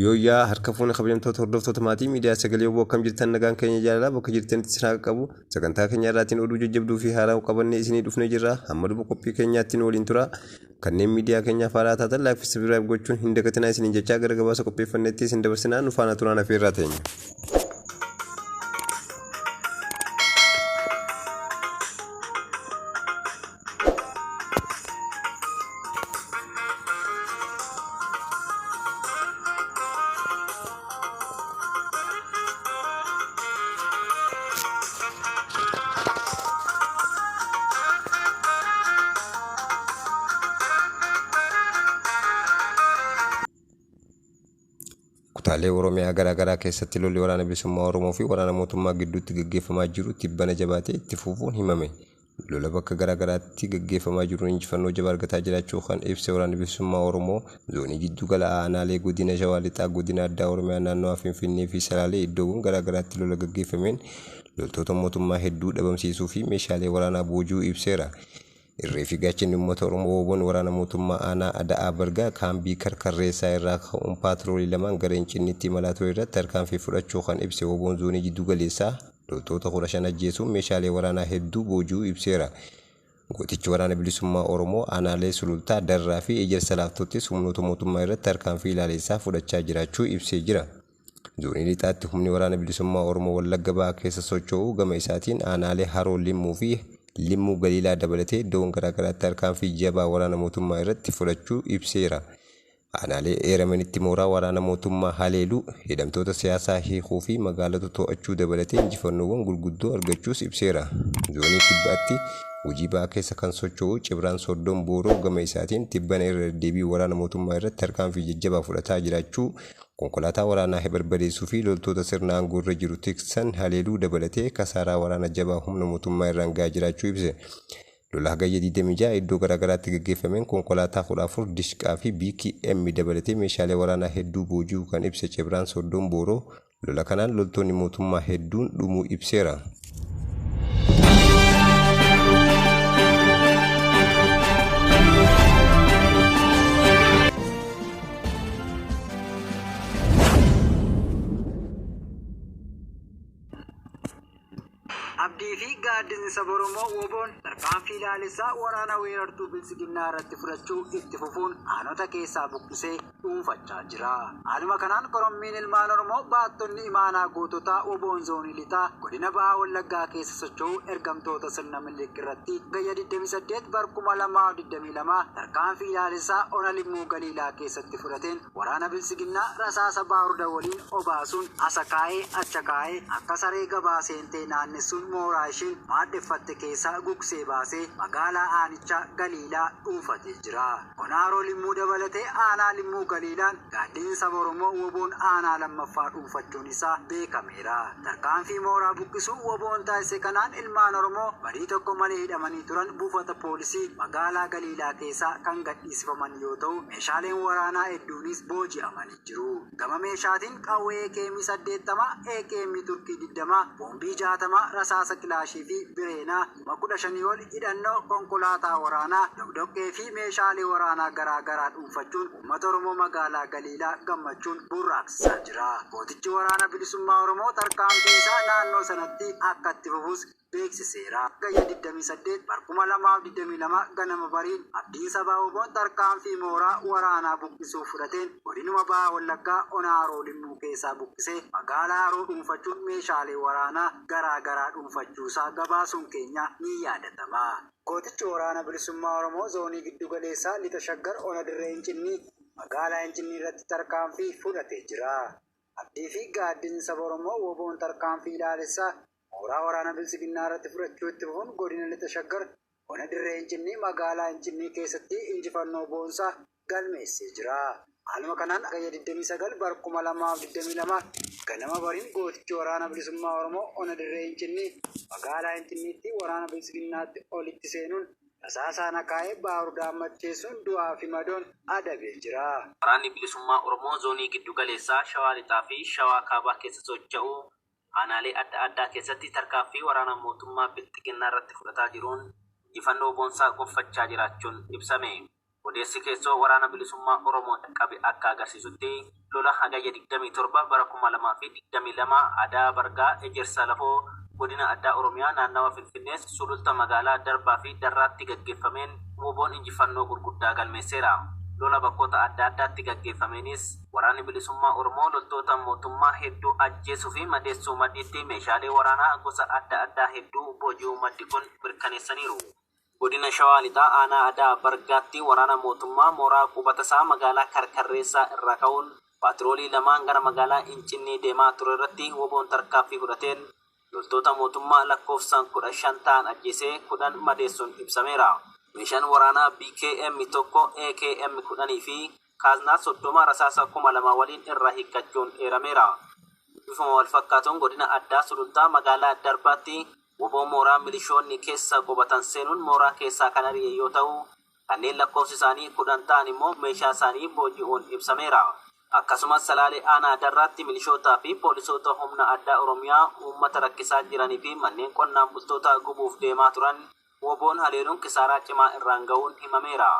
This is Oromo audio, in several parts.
Yooyyaa harka fuune kabajamtoota hordoftoota maatii miidiyaa sagalee WBO akkam jirtan nagaan keenya jaalalaa bakka jirtanitti isin haa qaqqabu. Sagantaa keenya irraatiin oduu jajjabduu fi haaraa qabannee isinii dhufnee jirra. Hamma dhuma qophii keenyaatti nu waliin tura. Kanneen miidiyaa keenyaaf haaraa taatan like fi subscribe gochuun hin dagatinaa isiniin jechaa gara gabaasa qopheeffannetti isin dabarsinaa nu faana turaan afeerraa teenya. Kutaalee Oromiyaa garaa garaa keessatti lolli Waraana Bilisummaa Oromoo fi waraana mootummaa gidduutti gaggeeffamaa jiru tibbana jabaatee itti fufuun himame. Lola bakka garaa garaatti gaggeeffamaa jiruun injifannoo jabaa argataa jiraachuu kan ibse Waraanni Bilisummaa Oromoo, Zoonii Jiddu Gala Aanaalee Godina Shawaa Lixaa, Godina Addaa Oromiyaa Naannawaa Finfinnee fi Salaalee iddoowwan garaa garaatti lola gaggeeffameen loltoota mootummaa hedduu dhabamsiisuu fi meeshaalee waraanaa booji'uu ibseera. Irree fi gaachanni uummata Oromoo WBOn waraana mootummaa aanaa Ada'aa Bargaa kaambii Karkarreessaa irraa ka'uun paatroolii lamaan gara Incinniitti imalaa ture irratti tarkaanfii fudhachuu kan ibse WBOn Zoonii Jiddu Galeessaa loltoota 15 ajjeesuun meeshaalee waraanaa hedduu booji'uu ibseera. Gootichi Waraana Bilisummaa Oromoo aanaalee Sulultaa, Darraa fi Ejersa Laaftoottis humnoota mootummaa irratti tarkaanfii ilaaleessaa fudhachaa jiraachuu ibsee jira. Zoonii Lixaatti humni Waraana Bilisummaa Oromoo Wallagga Bahaa keessa socho'u gama isaatiin aanaalee Haroo Limmuu fi Limmuu Galiilaa dabalatee iddoowwan garaagaraatti tarkaanfii jabaa waraana mootummaa irratti fudhachuu ibseera. Aanaalee eeramanitti mooraa waraana mootummaa haleeluu, hidhamtoota siyaasaa hiikuu fi magaalota to'achuu dabalatee injifannoowwan gurguddoo argachuus ibseera. Zoonii Kibbaatti Gujii Bahaa keessa kan socho'u Cibraan Soddom Booroo gama isaatiin tibbana irra deddeebiin waraana mootummaa irratti tarkaanfii jajjabaa fudhataa jiraachuu, konkolaataa waraanaa barbadeessuu fi loltoota sirna aangoorra jiru tiksan haleeluu dabalatee kasaaraa waraana jabaa humna mootummaa irraan gahaa jiraachuu ibse. Lola Hagayya 26 iddoo garaagaraatti gaggeeffameen konkolaataa 14, Dishqaa fi BKM dabalatee meeshaalee waraanaa hedduu booji'uu kan ibse Cibraan Soddom Booroo, lola kanaan loltoonni mootummaa hedduun dhumuu ibseera. Abdii fi gaaddisni saba Oromoo WBOn tarkaanfii laalessaa waraana weerartuu Biltsiginnaa irratti fudhachuu itti fufuun aanota keessaa buqqisee dhuunfachaa jira. Haaluma kanaan korommiin ilmaan Oromoo baattonni imaanaa goototaa WBOn Zoonii Lixaa Godina Baha Wallaggaa keessa socho'u ergamtoota sirna Minilik irratti Hagayya 28 bar 2022 tarkaanfii laalessaa Ona Limmuu Galiilaa keessatti fudhateen Waraana Biltsiginnaa rasaasa baaruda waliin obaasuun asa kaa'ee acha kaa'ee akka saree gabaa seentee naannessuun mooraa ishiin maadheffatte keessaa gugsee baasee magaalaa aanichaa Galiilaa dhuunfatee jira. Ona Haroo Limmuu dabalatee aanaa Limmuu Galiilaan gaaddisni saba Oromoo WBOn aanaa lammaffaa dhuunfachuun isaa beekameera. Tarkaanfii mooraa buqqisuu WBOn taasise kanaan ilmaan Oromoo badii tokko malee hidhamanii turan buufata poolisii magaalaa Galiilaa keessaa kan gadhiisifaman yoo ta'u, meeshaaleen waraanaa hedduunis booji'amanii jiru. Gama meeshaatiin qawwee AKM 80, AKM Turkii 20, boombii 60, rasaasa kilaashii fi bireenaa 15,000 ol, hidhannoo, konkolaataa waraanaa, doqdoqqee fi meeshaalee waraanaa garaa garaa dhuunfachuun uummata Oromoo magaalaa Galiilaa gammachuun burraaqsisaa jira. Gootichi Waraana Bilisummaa Oromoo tarkaanfii isaa naannoo sanatti akka itti fufus beeksiseera. Hagayya 28 bar 2022 ganama bariin Abdiin Sabaa WBOn tarkaanfii mooraa waraanaa buqqisuuf fudhateen godinuma Baha Wallaggaa Ona Haroo Limmuu keessaa buqqisee magaalaa Haroo dhuunfachuun meeshaalee waraanaa garaa garaa dhuunfachuusaa gabaasuun keenya ni yaadatama. Gootichi Waraana Bilisummaa Oromoo Zoonii Giddu Galeessaa Lixa Shaggar Ona Dirree Incinnii magaalaa Incinnii irratti tarkaanfii fudhatee jira. Abdii fi gaaddisni saba Oromoo WBOn tarkaanfii laalessaa mooraa waraana Biltsiginnaa irratti fudhachuu itti fufuun Godina Lixa Shaggar Ona Dirree Incinnii magaalaa Incinnii keessatti injifannoo boonsaa galmeessee jira. Haaluma kanaan Hagayya 29 bar 2022 ganama bariin gootichi Waraana Bilisummaa Oromoo Ona Dirree Incinnii magaalaa Incinniitti waraana Biltsiginnaatti olitti seenuun rasaasaan akaa'ee baarudaan macheessuun du'aa fi madoon adabee jira. Waraanni Bilisummaa Oromoo Zoonii Giddu Galeessaa, Shawaa Lixaa fi Shawaa Kaabaa keessa socho'u aanaalee adda addaa keessatti tarkaanfii waraana mootummaa Bilxiginnaa irratti fudhataa jiruun injifannoo boonsaa gonfachaa jiraachuun ibsame. Odeessi keessoo Waraana Bilisummaa Oromoo dhaqqabe akka agarsiisutti lola Hagayya 27 bara 2022 Adaa Bargaa Ejersa Lafoo Godina Addaa Oromiyaa naannawa Finfinnee Sululta magaalaa Darbaa fi Darraatti gaggeeffameen WBOn injifannoo gurguddaa galmeesseera. Lola bakkoota adda addaatti gaggeeffameenis Waraanni Bilisummaa Oromoo loltoota mootummaa hedduu ajjeesuu fi madeessuu maddiitti meeshaalee waraanaa gosa adda addaa hedduu booji'uu maddi kun mirkaneessaniiru. Godina Shawaa Lixaa Aanaa Adaa Bargaatti waraana mootummaa mooraa qubatasaa magaalaa Karkarreessaa irraa ka'uun paatiroolii lamaan gara magaalaa Incinnii deemaa ture irratti WBOn tarkaanfii fudhateen loltoota mootummaa lakkoofsaan 15 ta'an ajjeesee 10 madeessuun ibsameera. Meeshaan waraanaa BKM 1, AKM 10 fi kaaznaa 30 rasaasa 2000 waliin irraa hiikkachuun eerameera. Bifuma walfakkaatuun godina addaa Sulultaa magaalaa Darbaatti wbo mooraa milishoonni keessa qubatan seenuun mooraa keessaa kan ari'e yoo ta'u, kanneen lakkoofsi isaanii 10 ta'an immoo meeshaa isaanii booji'uun ibsameera. Akkasumas Salaalee aanaa Darraatti milishootaa fi poolisoota humna addaa Oromiyaa uummata rakkisaa jiranii fi manneen qonnaan bultootaa gubuuf deemaa turan WBOn haleeluun kisaaraa cimaa irraan ga'uun himameera.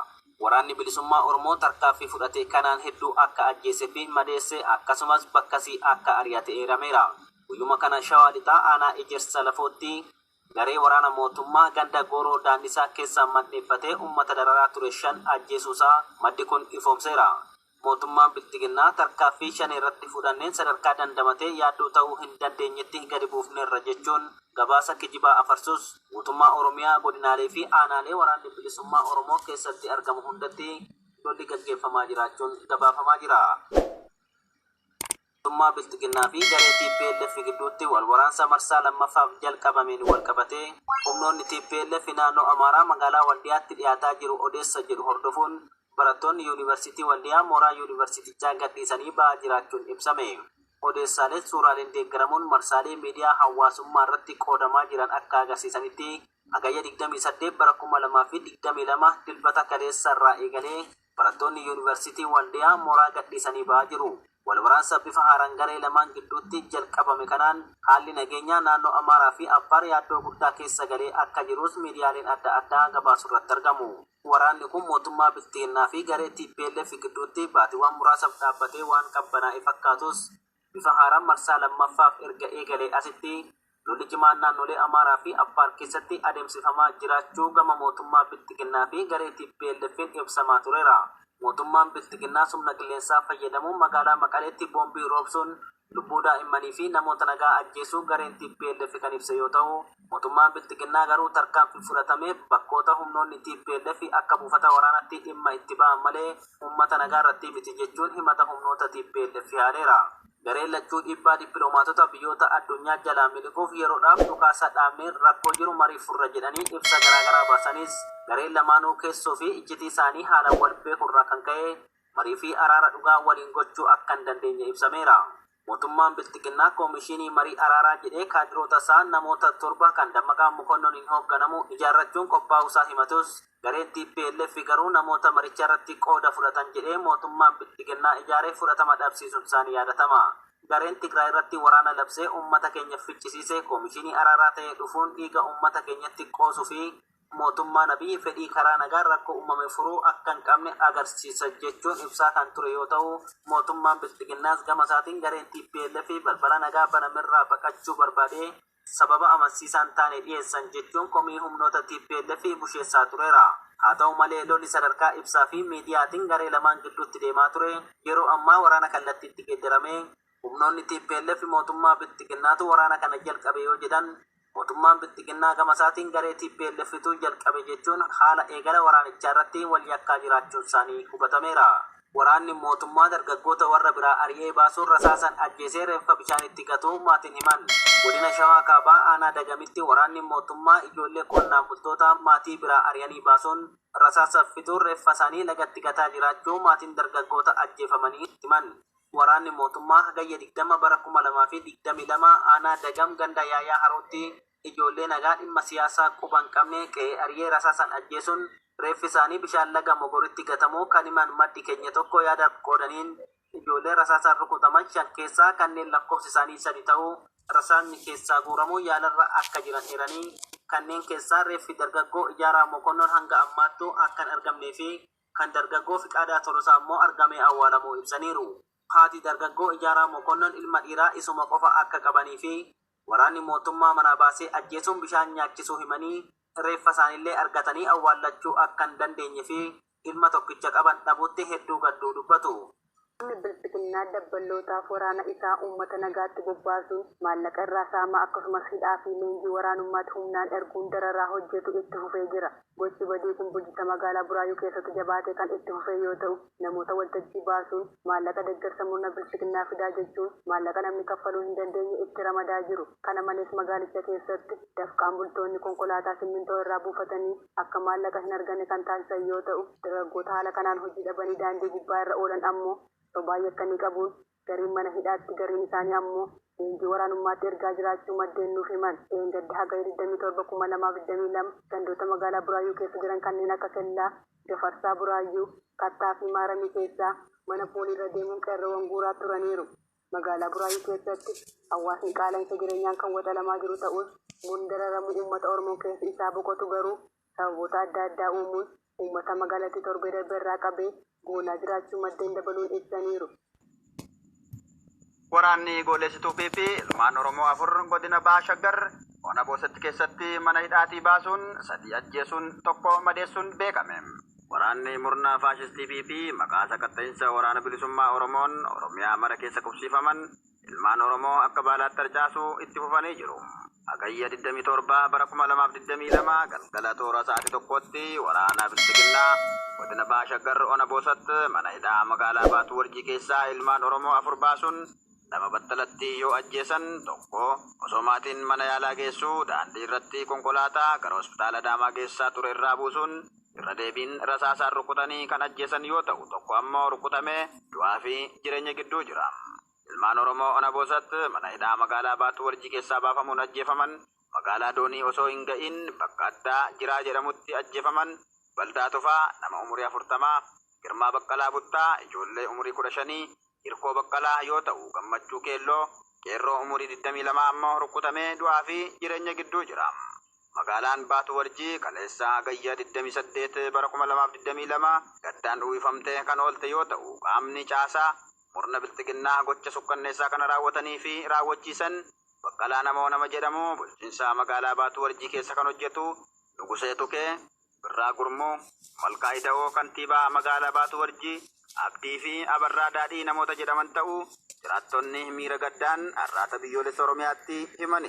Waraanni Bilisummaa Oromoo tarkaaffii fudhate kanaan hedduu akka ajjeese fi madeesse akkasumas bakkasii akka ari'ate eerameera. Guyyuma kana Shawaa Lixaa aanaa Ejersa Lafootti garee waraana mootummaa ganda Gooroo Daannisaa keessa mandheeffatee uummata dararaa ture 5 ajjeesuusaa maddi kun ifoomseera. Mootummaan Bilxiginnaa tarkaaffii Shaneerratti fudhanneen sadarkaa dandamatee yaaddoo ta'uu hin dandeenyetti gadi buufneerra jechuun gabaasa kijibaa afarsus, guutummaa Oromiyaa godinaalee fi aanaalee Waraanni Bilisummaa Oromoo keessatti argamu hundatti lolli gaggeeffamaa jiraachuun gabaafamaa jira. Mootummaa Bilxiginnaa fi garee tplf gidduutti wal waraansa marsaa lammaffaaf jalqabameen wal qabatee humnoonni tplf naannoo Amaaraa magaalaa Waldiyaatti dhiyaataa jiru odeessa jedhu hordofuun barattoonni Yuunivarsiitii Waldiyaa mooraa Yuunivarsiitichaa gadhiisanii ba'aa jiraachuun ibsame. Odeessaaleen suuraaleen deeggaramuun marsaalee miidiyaa hawwaasummaa irratti qoodamaa jiran akka agarsiisanitti Hagayya 28 bara 2022 Dilbata kaleessa irraa eegalee barattoonni Yuunivarsiitii Waldiyaa mooraa gadhiisanii ba'aa jiru. Wal waraansa bifa haaraan garee lamaan gidduutti jalqabame kanaan haalli nageenyaa naannoo Amaaraa fi Affaar yaaddoo guddaa keessa galee akka jirus miidiyaaleen adda addaa gabaasurratti argamu. Waraanni kun mootummaa Bilxiginnaa fi garee tplf gidduutti baatiwwan muraasaaf dhaabbatee waan qabbanaa'e fakkaatus bifa haaraan marsaa lammaffaaf erga eegalee asitti lolli cimaan naannolee Amaaraa fi Affaar keessatti adeemsifamaa jiraachuu gama mootummaa Bilxiginnaa fi garee TPLFn ibsamaa tureera. Mootummaan Bilxiginnaas humna qilleensaa fayyadamuun magaalaa Maqaleetti boombii roobsuun lubbuu daa'immanii fi namoota nagaa ajjeesuu gareen tplf kan ibse yoo ta'u, mootummaan Bilxiginnaa garuu tarkaanfii fudhatame bakkoota humnoonni tplf akka buufata waraanaatti dhimma itti ba'an malee uummata nagaarratti miti jechuun himata humnoota tplf haaleera. Gareen lachuu dhiibbaa dippiloomaatota biyyoota addunyaa jalaa miliquuf yeroodhaaf dhukaasa dhaabnee rakkoo jiru mariif furra jedhanii ibsa garaagaraa baasanis gareen lamaanuu keessoo fi iccitii isaanii haalaan wal beekurraa kan ka'e marii fi araara dhugaa waliin gochuu akka hin dandeenye ibsameera. Mootummaan Bilxiginnaa Koomishinii Marii Araaraa jedhee kaadiroota isaa namoota 7 kan Dammaqaa Mokonnoniin hoogganamu ijaarrachuun qophaa'uusaa himatus, gareen tplf garuu namoota maricharratti qooda fudhatan jedhee mootummaan Bilxiginnaa ijaare fudhatama dhabsiisuunsaa ni yaadatama. Gareen Tigraayirratti waraana labsee uummata keenya ficcisiise Koomishinii Araaraa ta'ee dhufuun dhiiga uummata keenyatti qoosuu fi Mootummaan Abiy fedhii karaa nagaan rakkoo uumame furuu akka hin qabne agarsiisa jechuun ibsaa kan ture yoo ta'u, mootummaan Bilxiginnaas gama isaatiin gareen tplf balbala nagaa banamerraa baqachuu barbaadee sababa amansiisaa hin taane dhiyeessan jechuun komii humnoota tplf busheessaa tureera. Haa ta'u malee lolli sadarkaa ibsaa fi miidiyaatiin garee lamaan gidduutti deemaa ture yeroo ammaa waraana kallattiitti geeddaramee humnoonni tplf mootummaa Bilxiginnaatu waraana kana jalqabe yoo jedhan, Mootummaan Bilxiginnaa gama isaatiin garee TPLFtu jalqabe jechuun haala eegala waraanichaa irratti wal yakkaa jiraachuun isaanii hubatameera. Waraanni mootummaa dargaggoota warra biraa ari'ee baasuun rasaasan ajjeesee reenfa bishaanitti gatuu maatiin himan. Godina Shawaa Kaabaa aanaa Dagamitti waraanni mootummaa ijoollee qonnaan bultoota maatii biraa ari'anii baasuun rasaasa fixuun reeffasaanii lagatti gataa jiraachuu maatiin dargaggoota ajjeefamanii himan. Waraanni mootummaa Hagayya 20 bara 2022 aanaa Dagam ganda Yaayaa Harootti ijoollee nagaa dhimma siyaasaa quba hin qabne qe'ee ari'ee rasaasaan ajjeesuun reeffi isaanii bishaan laga Mogoritti gatamuu kan himan maddi keenya tokko yaada qoodaniin ijoollee rasaasaan rukutaman 5 keessaa kanneen lakkoofsi isaanii 3 ta'u rasaasni keessaa guuramuun yaalarra akka jiran eeranii kanneen keessaa reeffi dargaggoo Ijaaraa Mokonnon hanga ammaattuu akka hin argamnee fi kan dargaggoo Fiqaadaa Tolosaa immoo argamee awwaalamuu ibsaniiru. Haati dargaggoo Ijaaraa Mokonnon ilma dhiiraa isuma qofa akka qabanii fi waraanni mootummaa manaa baasee ajjeesuun bishaan nyaachisuu himanii reeffa isaaniillee argatanii awwaallachuu akka hin dandeenye fi ilma tokkicha qaban dhabuutti hedduu gadduu dubbatu. Humni bilxiginnaa dabballootaaf waraana isaa uummata nagaatti bobbaasuun maallaqa irraa saamaa akkasumas hidhaa fi leenjii waraanummaatti humnaan erguun dararaa hojjetu itti fufee jira. Gochi badii kun bulchiinsa magaalaa Buraayyuu keessatti jabaatee kan itti fufee yoo ta'u, namoota waltajjii baasuun maallaqa deeggarsa murna bilxiginnaa fidaa jechuun maallaqa namni kaffaluu hin dandeenye itti ramadaa jiru. Kana malees magaalicha keessatti dafqaan bultoonni konkolaataa simmintoo irraa buufatanii akka maallaqa hin arganne kan taasisan yoo ta'u, dargaggoota haala kanaan hojii dhabanii daandii gubbaa irra oolan ammoo sobaa yakkanii qabuun gariin mana hidhaatti gariin isaanii ammoo leenjii waraanummaatti ergaa jiraachuu maddeen nuuf himan. Dheengadda hagaya 27 2022 gandoota magaalaa Buraayyuu keessa jiran kanneen akka Kellaa, Gafarsaa Buraayyuu, Kattaa fi Maaramii keessaa mana pooliirra deemuun qeerroowwan guuraa turaniiru. Magaalaa Buraayyuu keessatti hawaasni qaala'insa jireenyaan kan waxalamaa jiru ta'us murni dararamuu uummata Oromoo keessa isaa boqotu garuu sababoota adda addaa uumuun uummata magaalattii torbee darbe irraa qabee goolaa jiraachuu maddeen dabaluun ibsaniiru. Waraanni goolessituu PP ilmaan Oromoo afur godina Baha Shaggar ona Boosatti keessatti mana hidhaatii baasuun sadii ajjeesuun tokko madeessuun beekame. Waraanni murna faashistii PP maqaa sakatta'insa waraana bilisummaa Oromoon Oromiyaa mara keessa qubsiifaman ilmaan Oromoo akka baalaatti harcaasuu itti fufanii jiru. Hagayya 27 bara 2022 galgala toora sa'aatii tokkotti waraana bilxiginnaa godina Baha Shaggar ona Boosatti mana hidhaa magaalaa Baatuu Warjii keessaa ilmaan Oromoo afur baasuun lama battalatti yoo ajjeesan tokko osoo maatiin mana yaalaa geessuu daandii irratti konkolaataa gara hospitaala Adaamaa geessaa ture irraa buusuun irra deebiin rasaasaan rukutanii kan ajjeesan yoo ta'u tokko ammoo rukutamee du'aa fi jireenya gidduu jira. Ilmaan Oromoo ona Boosatti mana hidhaa magaalaa Baatuu Warjii keessaa baafamuun ajjeefaman magaalaa Doonii osoo hin ga'in bakka addaa Jiraa jedhamutti ajjeefaman Baldaa Tufaa nama umurii 40, Girmaa Baqqalaa Buttaa ijoollee umurii 15, Hirkoo Baqqalaa yoo ta'u Gammachuu Keelloo qeerroo umurii 22 ammoo rukutamee du'aa fi jireenya gidduu jira. Magaalaan Baatuu Warjii kaleessa hagayya 28 bara 2022 gaddaan uwwifamtee kan oolte yoo ta'u qaamni caasaa murna bilxiginnaa gocha sukkanneessaa kana raawwatanii fi raawwachiisan Baqqalaa Namoo nama jedhamu bulchiinsa magaalaa Baatuu Warjii keessa kan hojjetu Nugusee Tukee, Birraa Gurmuu, Malkaa Ida'oo kantiibaa magaalaa Baatuu Warjii, Abdii fi Abarraa Daadhii namoota jedhaman ta'uu jiraattonni miira gaddaan Arraata Biyyoolessa Oromiyaatti himani.